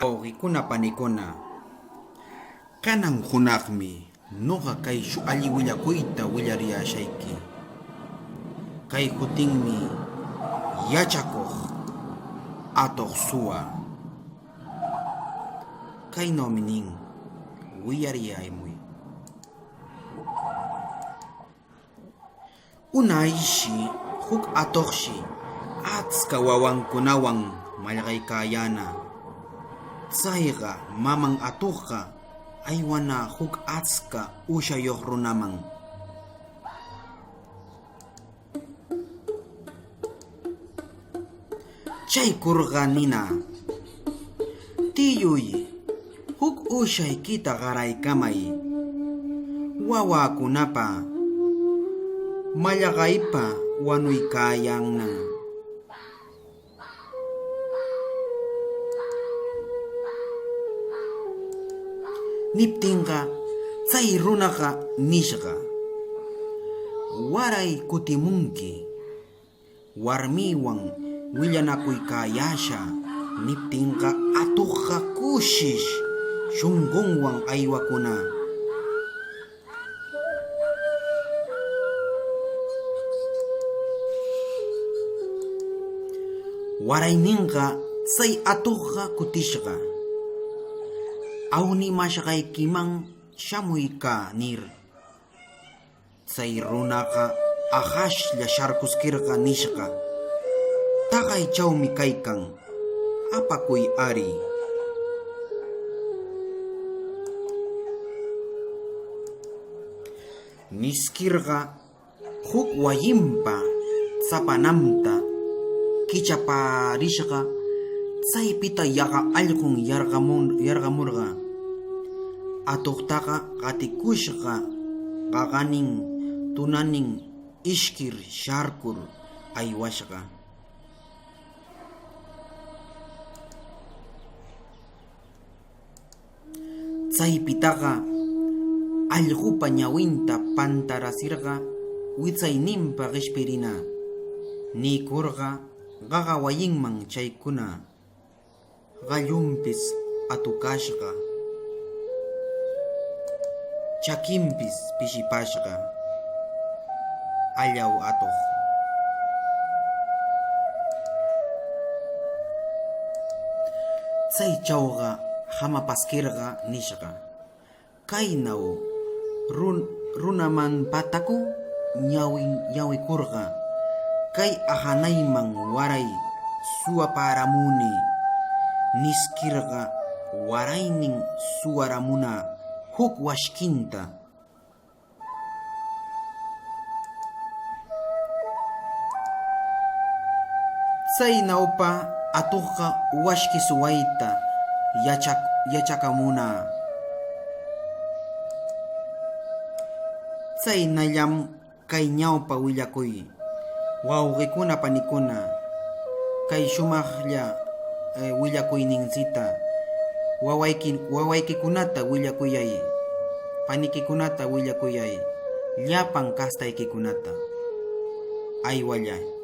Wawqikuna panikuna, kanan hunaqmi nuqa kay alli willakuyta willariyashayki. Kay hutinmi yachakuq atuq suwa. Kaynawmi nin, wiyariyaamuy. Unayshi huk atuqshi achka wawankunawan mallaqaykaayaanaq. Chayqa maman atuqqa aywanaq huk achka uushayuq runaman. Chaykurqa ninaq: Tiyuy, huk uushaykita qaraykamay, wawaakunapa mallaqaypa wanuykaayanna. Niptinqa chay runaqa nishqa: Waray kutimunki, warmiiwan willanakuykaayasha. Niptinqa atuqqa kushish shunqunwan aywakunaq. Warayninqa chay atuqqa kutishqa, awnimashqaykiman shamuykaa nir. Chay runaqa ahashlla sharkuskirqa nishqa: Taqaychawmi kaykan, apakuy ari. Niskirqa huk wasinpa tsapananta kichaparishqa, chaypita yaqa allqun yarqamurqa. Atuqtaqa qatikushqa qaqanin tunanin ishkir sharkur aywashqa. Tsaypitaqa allqupa ñawinta pantarachirqa wichayninpa qishpirinaq. Niykurqa qaqa wasinman chaykunaq, qallunpis atukashqa, chakinpis pishipashqa. Allaw atuq! Tsaychawqa hamapaskirqa nishqa: Kaynaw runamanpataku ñawikurqa kay hanayman waray suwaparamuni niskirqa waraynin suwaramunaq huk washkinta. Tsaynawpa atuqqa washki suwayta yachakamunaq. Tsaynallam kay ñawpa willakuy, wawqikuna panikuna, kay shumaqlla willakuyninchikta wawaykikunata willakuyay, panikikunata willakuyay, llapan kastaykikunata. Aywallay.